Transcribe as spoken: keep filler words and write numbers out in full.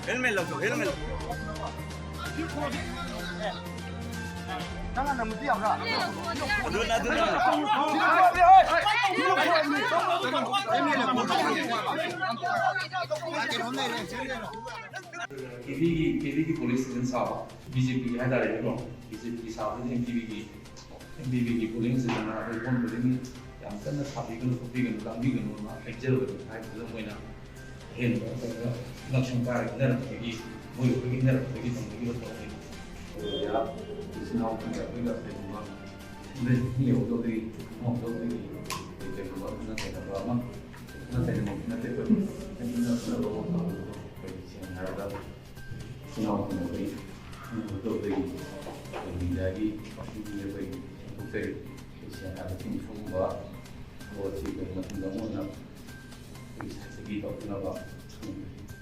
Helmet ꯂꯧꯊꯣꯛ, helmet ꯂꯧꯊꯣꯛ꯫ ꯅꯪ ꯍꯥꯟꯅ ꯃꯨꯠꯄ ꯌꯥꯕ꯭ꯔꯥ? ꯑꯗꯨꯅ, ꯑꯗꯨꯅ꯫ ꯀꯦꯕꯤꯒꯤ, ꯀꯦꯕꯤꯒꯤ ꯄꯣꯂꯤꯁ ꯐꯖꯅ ꯁꯥꯕ, ꯕꯤ ꯖꯦ ꯄꯤꯒꯤ ꯍꯥꯏꯇꯥꯔꯦꯅꯦꯀꯣ, ꯕꯤ ꯖꯦ ꯄꯤꯒꯤ ꯁꯥꯕꯗꯨꯅ ꯑꯦꯝ ꯇꯤ ꯚꯤꯒꯤ, ꯑꯦꯝ ꯇꯤ ꯚꯤꯒꯤ ꯄꯣꯂꯤꯡꯁꯤꯗꯅ ꯑꯩꯈꯣꯏ ꯍꯣꯝ ꯄꯣꯂꯤꯡꯒꯤ ꯌꯥꯝ ꯀꯟꯅ ꯁꯥꯕꯤꯒꯅꯨ ꯈꯣꯠꯄꯤꯒꯅꯨ ꯂꯥꯡꯕꯤꯒꯅꯨꯅ ꯍꯥꯏꯖꯕꯗꯨ ꯍꯥꯏꯕꯗꯨꯗ ꯃꯣꯏꯅ ꯑꯍꯦꯟꯕ ꯅꯠꯇ꯭ꯔꯒ ꯏꯂꯦꯛꯁꯟ ꯀꯥꯔ ꯏꯟꯅꯔꯛꯄꯗꯒꯤ, ꯃꯣꯏ ꯑꯩꯈꯣꯏꯒꯤ ꯏꯟꯅꯔꯛꯄꯗꯒꯤ ꯇꯧꯅꯈꯤꯕ ꯊꯕꯛꯅꯤ꯫ ꯑꯗꯨꯗ ꯏꯆꯤꯟ ꯏꯅꯥꯎꯁꯤꯡꯒ ꯑꯩꯈꯣꯏꯒ ꯀꯩꯒꯨꯝꯕ ꯃꯤ ꯌꯧꯗꯧꯗꯒꯤ, ꯈꯪꯍꯧꯗꯧꯗꯒꯤ ꯀꯩꯒꯨꯝꯕ ꯈꯠꯅ ꯆꯩꯅꯕ ꯑꯃ, ꯈꯠꯅ ꯆꯩꯅꯕ ꯅꯠꯇꯦ, ꯑꯩꯈꯣꯏ ꯈꯠꯅ ꯆꯩꯅꯕ ꯑꯃ ꯊꯝꯕꯗꯣ ꯑꯩꯈꯣꯏ ꯁꯦꯡꯅ ꯍꯥꯏꯔꯒ ꯏꯆꯤꯟ ꯏꯅꯥꯎꯁꯤꯡ ꯑꯩꯈꯣꯏ ꯈꯪꯍꯧꯗꯧꯗꯒꯤ ꯑꯩꯈꯣꯏ ꯃꯤꯗꯤꯌꯥꯒꯤ ꯄꯥꯔꯇꯤꯒꯤ ꯑꯩꯈꯣꯏ ꯐꯣꯡꯗꯣꯛꯆꯔꯤ꯫ ꯑꯩꯈꯣꯏ ꯁꯦꯡꯅ ꯍꯥꯏꯔꯕꯗ ꯁꯤꯒꯨꯝꯕ ꯊꯕꯛ ꯑꯁꯤ ꯑꯩꯈꯣꯏ ꯃꯇꯨꯡꯗ ꯑꯃꯨꯛ ꯍꯟꯅ ꯑꯩꯈꯣꯏꯒꯤ ꯁꯥꯏꯠꯇꯒꯤ ꯇꯧꯗꯅꯕ ꯈꯪꯍꯟꯖꯔꯤ꯫